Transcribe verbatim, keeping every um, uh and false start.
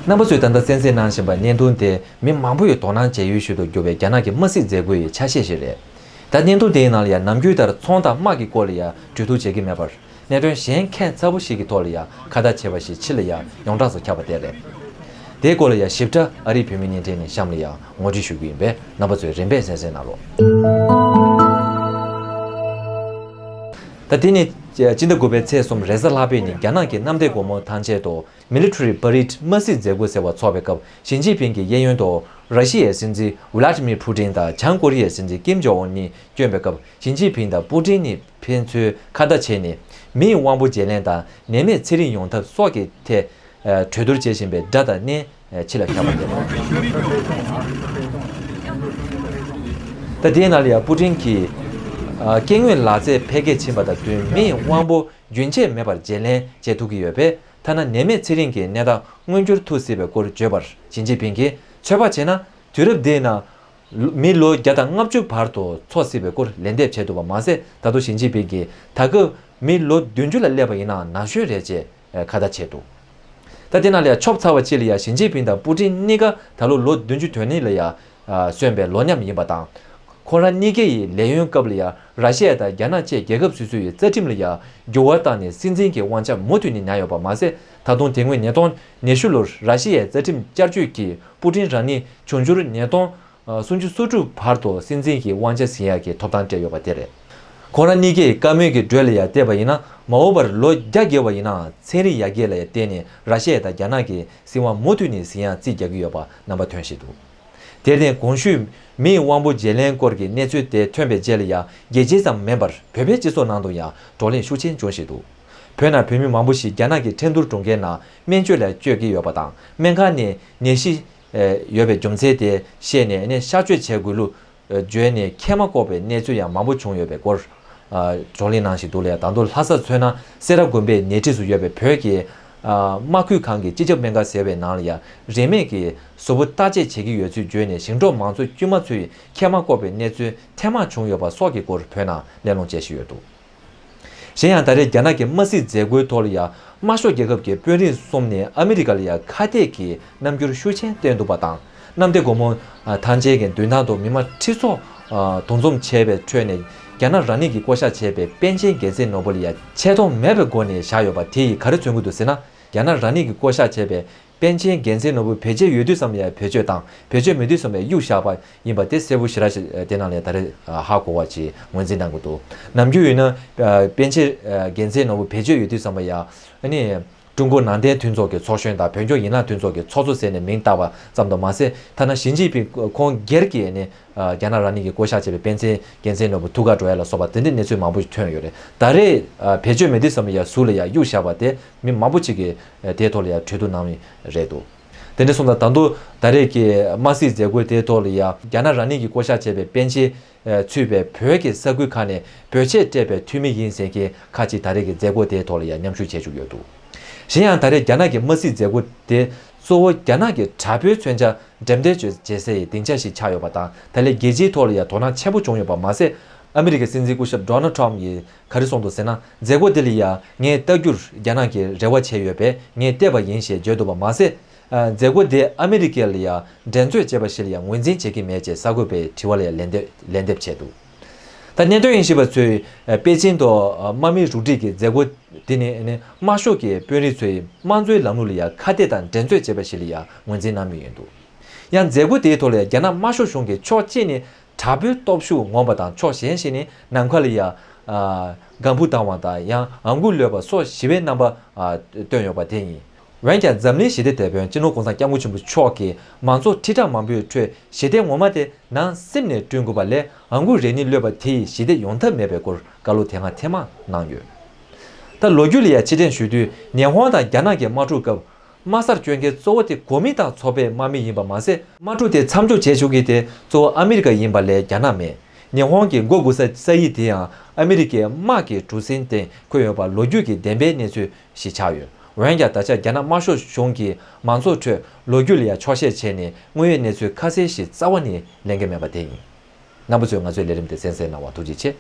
རྣམ་པ་ཚོས་ད་ལྟ་གསན་གཟིགས་གནང་བཞིན་པ་བརྙན་ཐུང་དེ་མི་མང་པོས་དོ་སྣང་བྱེད་ཡུལ་ཞིག་ཏུ་གྱུར་བའི་རྒྱ་ནག་གི་དམར་གསོད་མཛད་སྒོའི་ཆ་ཤས་ཤིག་རེད། ད་བརྙན་ཐུང་དེའི་ནང་ལ་ཡང་ནམ་རྒྱུན་ལྟར་ཚོང་དང་དམག་གི་སྐོར་ལ་ཡང་གྲོས་བསྡུར་བྱེད་ཀྱི་མེད་པར། གནད་དོན་གཞན་ཁྱད་མཚར་པོ་ཞིག་གི་ཐོག་ལ་ཡང་ཁ་བརྡ་བྱས་པ་ཞིག་ཕྱི་ལ་ཡང་ཡོངས་གྲགས་སུ་ཁྱབ་པ་དེ་རེད། དེའི་སྐོར་ལ་ཡང་ཞིབ་ཕྲ་ཨ་རིའི་བོད་མིའི་བརྙན་འཕྲིན་ནས་གཤམ་ལ་ཡང་ངོ་སྤྲོད་ཞུ་གི་ཡིན་པས། རྣམ་པ་ཚོས་རིམ་པས་གསན་གཟིགས་གནང་རོགས། ད་དེ་ནི་སྤྱི་ཟླ་དགུ་པའི་ཚེས་གསུམ་རེས་གཟའ་ལྷག་པའི་ཉིན་རྒྱ་ནག་གི་གནམ་བདེ་སྒོ་མོ་ཐང་ཆེན་དུ་Military Parade དམར་གསོད་མཛད་སྒོ་ཟེར་བ་འཚོགས་པའི་སྐབས། ཞི་ཅིན་ཕིང་གི་གཡས་གཡོན་དུ་ར་ཤི་ཡའི་སྲིད་འཛིན་Vladimir Putin དང་བྱང་ཀོ་རི་ཡའི་སྲིད་འཛིན་ཀིམ་ཇོང་ཨུན་གཉིས་བསྐྱོན་པའི་སྐབས། ཞི་ཅིན་ཕིང་དང་པུ་ཏིན་གཉིས་ཕན་ཚུན་ཁ་བརྡ་བྱས་ནས། མིའི་དབང་པོ་བརྗེ་ལེན་དང་ནད་མེད་ཚེ་རིང་ཡོང་ཐབས་སོགས་ཀྱི་ཐད་གྲོས་བསྡུར་བྱེད་བཞིན་པའི་སྒྲ་དང་བརྙན་ཕྱི་ལ་ཁྱབ་པ་རེད། ད་དེའི་ནང་ལ་ཡང་པུ་ཏིན་གྱིས། སྐྱེ་དངོས་ལག་རྩལ་འཕེལ་རྒྱས་ཕྱིན་པ་དང་བསྟུན་མིའི་དབང་པོ་རྒྱུན་ཆད་མེད་པར་བརྗེ་ལེན་བྱེད་ཐུབ་ཀྱི་ཡོད་པས། ཐ་ན་ནད་མེད་ཚེ་རིང་གི་གནས་སྟངས་མངོན་འགྱུར་ཐུབ་སྲིད་པའི་སྐོར་བརྗོད་པར། ཞི་ཅིན་ཕིང་གིས་ཚོད་དཔག་བྱས་ན། དུས་རབས་འདིའི་ནང་མི་ལོ་བརྒྱ་དང་ལྔ་བཅུ་བར་དུ་འཚོ་སྲིད་པའི་སྐོར་ལན་འདེབས་བྱས་འདུག་པ་མ་ཟད། ད་དུང་ཞི་ཅིན་ཕིང་གིས་ད་སྐབས་མི་ལོ་བདུན་ཅུ་ལ་སླེབས་པ་ཡིན་ན་ན་གཞོན་རེད་ཅེས་ཁ་བརྡ་བྱས་འདུག་ད་དེ་ནང་ལ་ཡང་ཆོབ་ཚ་བ་གཅིག་ལ་ཡང་ཞི་ཅིན་ཕིང་དང་པུ་ཏིན་གཉིས་ཀ་ད་ལོ་ལོ་བདུན་ཅུ་དོན་གཉིས་ལ་ཡང་སོན་པའི་ལོ་མཉམ་ཡིན་པ་དང་། ཁོང་རང་གཉིས་ཀ་ཡི་ལས་ཡུན་སྐབས་ལ་ཡང་ར་ཤི་ཡ་དང་རྒྱ་ནག་བཅས་རྒྱལ་ཁབ་སོ་སོ་ཡི་རྩ་ཁྲིམས་ལ་ཡང་འགྱུར་བ་བཏང་ནས་སྲིད་འཛིན་གྱི་དབང་ཆ་མུ་མཐུད་ནས་ཉར་ཡོད་པ་མ་ཟད། ད་དུང་དེ་སྔོན་ཉིས་སྟོང་ཉི་ཤུ་ལོར་ར་ཤི་ཡའི་རྩ་ཁྲིམས་བསྐྱར་བཅོས་ཀྱིས་པུ་ཏིན་རང་ཉིད་འབྱུང་འགྱུར་ཉིས་སྟོང་སུམ་ཅུ་སོ་དྲུག་བར་དུ་སྲིད་འཛིན་གྱི་དབང་ཆ་ཟིན་ཡག་གི་ཐོབ་ཐང་སྤྲད་ཡོད་པ་དེ་རེད། ཁོང་རང་གཉིས་ཀས་བཀའ་མོལ་གྱི་འགྲོས་ལ་ཡང་བལྟས་པ་ཡིན་ན། མ་འོངས་པར་ལོ་བརྒྱ་བརྒལ་བ་ཡིན་ནའང་ཚན་རིག་ཡར་རྒྱས་ལ་ཡང་བརྟེན་ནས་ར་ཤི་ཡ་དང་རྒྱ་ནག་གི་སྲིད་དབང་མུ་མཐུད་ནས་ཟིན་ཡག་རྩིས་རྒྱག་གི་ཡོད་པ་རྣམ་པ་ཐོན་བཞིན་འདུག་དེར་བརྟེན་གོང་ཞུས་མིའི་དབང་པོ་བརྗེ་ལེན་སྐོར་གྱི་གནས་ཚུལ་དེ་ཐོན་པའི་རྗེས་ལ་ཡང་རྒྱལ་སྤྱི་ཙམ་མིན་པར་བོད་པའི་སྤྱི་ཚོགས་ནང་དུ་ཡང་བགྲོ་གླེང་ཤུགས་ཆེན་བྱུང་བཞིན་འདུག་བོད་ནང་བོད་མི་མང་པོ་ཞིག་རྒྱ་ནག་གི་ཁྲིན་ཏུར་གྲོང་ཁྱེར་ནང་སྨན་བཅོས་ལ་བསྐྱོད་ཀྱི་ཡོད་པ་དང་སྨན་ཁང་ནས་ནད་གཞི་ཡོད་པའི་རྒྱུ་མཚན་དེ་ཤེས་ནས་ནས་གཤག་བཅོས་བྱེད་དགོས་ལུགས་བརྗོད་ནས་ཁས་མ་བཀོག་པའི་གནས་ཚུལ་ཡང་མང་པོ་བྱུང་ཡོད་པའི་སྐོར། བགྲོ་གླེང་གནང་བཞིན་འདུག་ལ། ད་དུང་ལྷ་སར་མཚོན་ན་སེ་ར་དགོན་པའི་ནད་ཁྲི་སུ་ཡོད་པའི་བོད་ཀྱི་དམག་ཁུལ་ཁང་གི་སྤྱི་ཁྱབ་སྨན་ཁང་ཟེར་བའི་ནང་ལ་ཡང་རིན་མེད་ཀྱི་གཟུགས་པོ་བརྟག་དཔྱད་བྱེད་ཀྱི་ཡོད་ཚུལ་བརྗོད་ནས་ཞིང་འབྲོག་མང་ཚོགས་དཀྱུས་མ་ཚོས་ཁས་མ་བཀོག་པའི་གནས་ཚུལ་ཐེངས་མང་བྱུང་ཡོད་པ་སོགས་ཀྱི་སྐོར་བོད་ནང་གླེང་སློང་བྱེད་བཞིན་ཡོད་འདུག་གཞན་ཡང་ད་རེས་རྒྱ་ནག་གི་དམར་གསོད་མཛད་སྒོའི་ཐོག་ལ་ཡང་དམར་ཤོག་རྒྱལ་ཁབ་ཀྱི་དཔོན་རིགས་གསུམ་ནས་ཨ་མི་རི་ཀ་ལ་ཡང་ཁ་གཏད་ཀྱི་རྣམ་འགྱུར་ཤུགས་ཆེན་བསྟན་འདུག་པ་དང་། གནམ་བདེ་སྒོ་མོ་ཐང་ཆེན་གྱི་མདུན་ཐང་དུ་མི་མང་ཁྲི་ཚོ་འདུ་འཛོམས་བྱས་པའི་ཁྲོད་ནས་རྒྱ་ནག་རང་ཉིད་ཀྱིས་བསྐོ་གཞག་བྱས་པའི་པཎ་ཆེན་རྒྱལ་མཚན་ནོར་བུ་ལ་ཡང་ཆེ་མཐོང་མེད་པའི་སྒོ་ནས་བཞག་ཡོད་པ་དེ་ཡིས་ག་རེ་མཚོན་གྱི་འདུག་ཟེར་ན། རྒྱ་ནག་རང་ཉིད་ཀྱིས་བསྐོ་གཞག་བྱས་པའི་པཎ་ཆེན་རྒྱལ་མཚན་ནོར་བུ་བེད་སྤྱོད་ཡོད་དུས་ཙམ་ཡང་བེད་སྤྱོད་དང་བེད་སྤྱོད་མེད་དུས་ཙམ་ཡང་གཡུག་བཞག་པ་ཡིན་པ་དེ་གསལ་པོ་ཞེ་དྲག་ཞིག་དེ་ནང་ལས་ད་རེས་ཧ་གོ་བ་ཅིག་ངོས་འཛིན་གནང་གི་འདུག་ནམ་རྒྱུན་ཡིན་ན་པཎ་ཆེན་རྒྱལ་མཚན་ནོར་བུ་བེད་སྤྱོད་ཡོད་དུས་ཙམ་ཡང་ཨ་ནི་ཀྲུང་གོ་ནང་བསྟན་མཐུན་ཚོགས་ཀྱི་ཚོགས་གཞོན་དང་བོད་ལྗོངས་ཡན་ལག་མཐུན་ཚོགས་ཀྱི་ཚོགས་གཙོ་ཟེར་ནས་མིང་བཏགས་པ་ཙམ་དུ་མ་ཟད། ཐ་ན་ཞི་ཅིན་ཕིང་ཁོང་སྒེར་གྱིས་ནི་རྒྱ་ནག་རང་ཉིད་ཀྱིས་བསྐོ་གཞག་བྱས་པའི་པཎ་ཆེན་རྒྱལ་མཚན་ནོར་བུ་ཐུགས་ཁ་འགྲོ་ཡ་ལ་སོགས་པ་དེ་འདྲའི་གནས་ཚུལ་མང་པོ་ཞིག་ཐོན་ཡོད་རེད། ད་རེས་བེད་སྤྱོད་མེད་དུས་ཙམ་ཡང་ཟུར་ལ་ཡང་གཡུག་བཞག་པ་དེ་མི་མང་པོ་ཅིག་གིས་དེའི་ཐོག་ལ་ཡང་གྲོས་བསྡུར་གནང་བ་རེད་འདུག་དེ་འདྲ་སོང་ཙང་ད་དུང་ད་རེས་ཀྱི་དམར་གསོད་མཛད་སྒོ་དེའི་ཐོག་ལ་ཡང་རྒྱ་ནག་རང་ཉིད་ཀྱིས་བསྐོ་གཞག་བྱས་པའི་པཎ་ཆེན་ཚུད་པའི་བོད་ཀྱི་ས་ཁུལ་ཁག་ནས་བོད་ཆས་སྤྲས་པའི་འཐུས་མི་ཡིན་ཟེར་མཁན་ཁག་ཅིག་ད་རེས་ཀྱི་མཛད་སྒོ་དེའི་ཐོག་ལ་ཡང་མཉམ་ཞུགས་བྱེད་བཅུག་ཡོད་འདུག་གཞན་ཡང་ད་རེས་རྒྱ་ནག་གི་དམར་གསོད་མཛད་སྒོ་དེ་གཙོ་བོ་རྒྱ་ནག་གི་དྲག་པོའི་མཚོན་ཆ་འགྲེམས་སྟོན་བྱེད་སའི་སྡིངས་ཆ་ཞིག་ཆགས་ཡོད་པ་དང་། ད་ལན་རྒྱལ་སྤྱིའི་ཐོག་ལ་ཡང་དོ་སྣང་ཆེན་པོ་བྱུང་ཡོད་པ་མ་ཟད། ཨ་མི་རི་ཀའི་སྲིད་འཛིན་སྐུ་ཞབས་Donald Trump ཡིས་ག་རེ་གསུངས་འདུག་ཟེར་ན། མཛད་སྒོ་དེ་ལ་ཡང་ངས་ལྟ་རྒྱུར་རྒྱ་ནག་གིས་རེ་བ་བྱས་ཡོད་པས་ངས་བལྟས་པ་ཡིན་ཞེས་བརྗོད་འདུག་པ་མ་ཟད། མཛད་སྒོ་དེ་ཨ་མི་རི་ཀ་ལ་ཡང་འགྲན་རྩོད་བྱས་པ་ཞིག་ལ་ཡང་ངོས་འཛིན་བྱེད་ཀྱི་མེད་ཅེས་གསར་འགོད་པའི་དྲི་བ་ལ་ཡང་ལན་འདེབས་ལན་འདེབས་བྱས་འདུག་ད་གནད་དོན་དབྱེ་ཞིབ་པ་ཚོས་པེ་ཅིན་དུ་དམག་མི་རུ་སྒྲིག་གི་མཛད་སྒོ་དེ་ནི་དམར་ཤོག་གི་དཔོན་རིགས་ཚོས་དམངས་གཙོའི་ལམ་ལུགས་ལ་ཡང་ཁ་གཏད་དང་འགྲན་རྩོད་བྱས་པ་ཞིག་ལ་ཡང་ངོས་འཛིན་གནང་མུས་ཡིན་འདུག་ཡང་མཛད་སྒོ་དེའི་ཐོག་ལ་ཡང་རྒྱ་ནག་དམར་ཤོག་གཞུང་གིས་ཕྱོགས་གཅིག་ནས་དྲག་པོའི་སྟོབས་ཤུགས་ངོམ་པ་དང་ཕྱོགས་གཞན་ཞིག་ནས་ནམ་མཁའ་ལ་ཡང་ལྒང་བུ་བཏང་བ་དང་ཡང་ཨང་ཀུ་གློད་པ་སོགས་ཞི་བའི་རྣམ་པ་སྟོན་ཡོད་པ་དེ་ཡིན། འོན་ཀྱང་འཛམ་གླིང་ཞི་བདེ་དེད་དཔོན་སྤྱི་ནོར་གོང་ས་སྐྱབས་མགོན་ཆེན་པོ་མཆོག་གིས་མང་ཚོགས་ཁྲི་ཕྲག་མང་པོའི་ཁྲོད་ཞི་བདེ་ངོ་མ་དེ་ནང་སེམས་ནས་བསྐྲུན་དགོས་པ་ལས་ཨང་ཀུ་རེ་གཉིས་གློད་པ་དེ་ཡིས་ཞི་བདེ་ཡོང་ཐབས་མེད་པའི་སྐོར་བཀའ་སློབ་དེ་སྔ་ཐེངས་མང་གནང་ཡོད། ད་ལོ་རྒྱུས་ལ་ཡང་ཕྱིར་དྲན་ཞུ་དུས་ཉི་ཧོང་དང་རྒྱ་ནག་གི་དམག་འཁྲུག་སྐབས་དམག་སར་བསྐྱོད་མཁན་གཙོ་བོ་དེ་གོ་མིན་ཏང་ཚོགས་པའི་དམག་མི་ཡིན་པ་མ་ཟད། དམག་འཁྲུག་དེ་མཚམས་འཇོག་བྱེད་ཆོག་མཁན་དེ་གཙོ་བོ་ཨ་མི་རི་ཀ་ཡིན་པ་ལས་རྒྱ་ནག་མེད། ཉི་ཧོང་གི་མགོ་སྒུར་ས་ས་ཡིག་དེའང་ཨ་མི་རི་ཀའི་དམག་གི་གྲུ་གཟིངས་སྟེང་བཀོད་ཡོད་པ་ལོ་རྒྱུས་ཀྱི་བདེན་པའི་གནས་ཚུལ་ཞིག་ཆགས་ཡོད། འོན་ཀྱང་ད་ཆ་རྒྱ་ནག་དམར་ཤོག་གཞུང་གིས་མང་ཚོགས་ཁྲོད་ལོ་རྒྱུས་ལ་ཡང་འཁྱོག་བཤད་བྱས་ནས་དངོས་ཡོད་གནས་ཚུལ་ཁ་གསལ་ཞིག་རྩ་བ་ནས་ལེན་གྱི་མེད་པ་དེ་ཡིན། རྣམ་པ་ཚོས་ང་ཚོའི་ལས་རིམ་དེ་གསན་གཟིགས་གནང་བར་ཐུགས་རྗེ་ཆེ།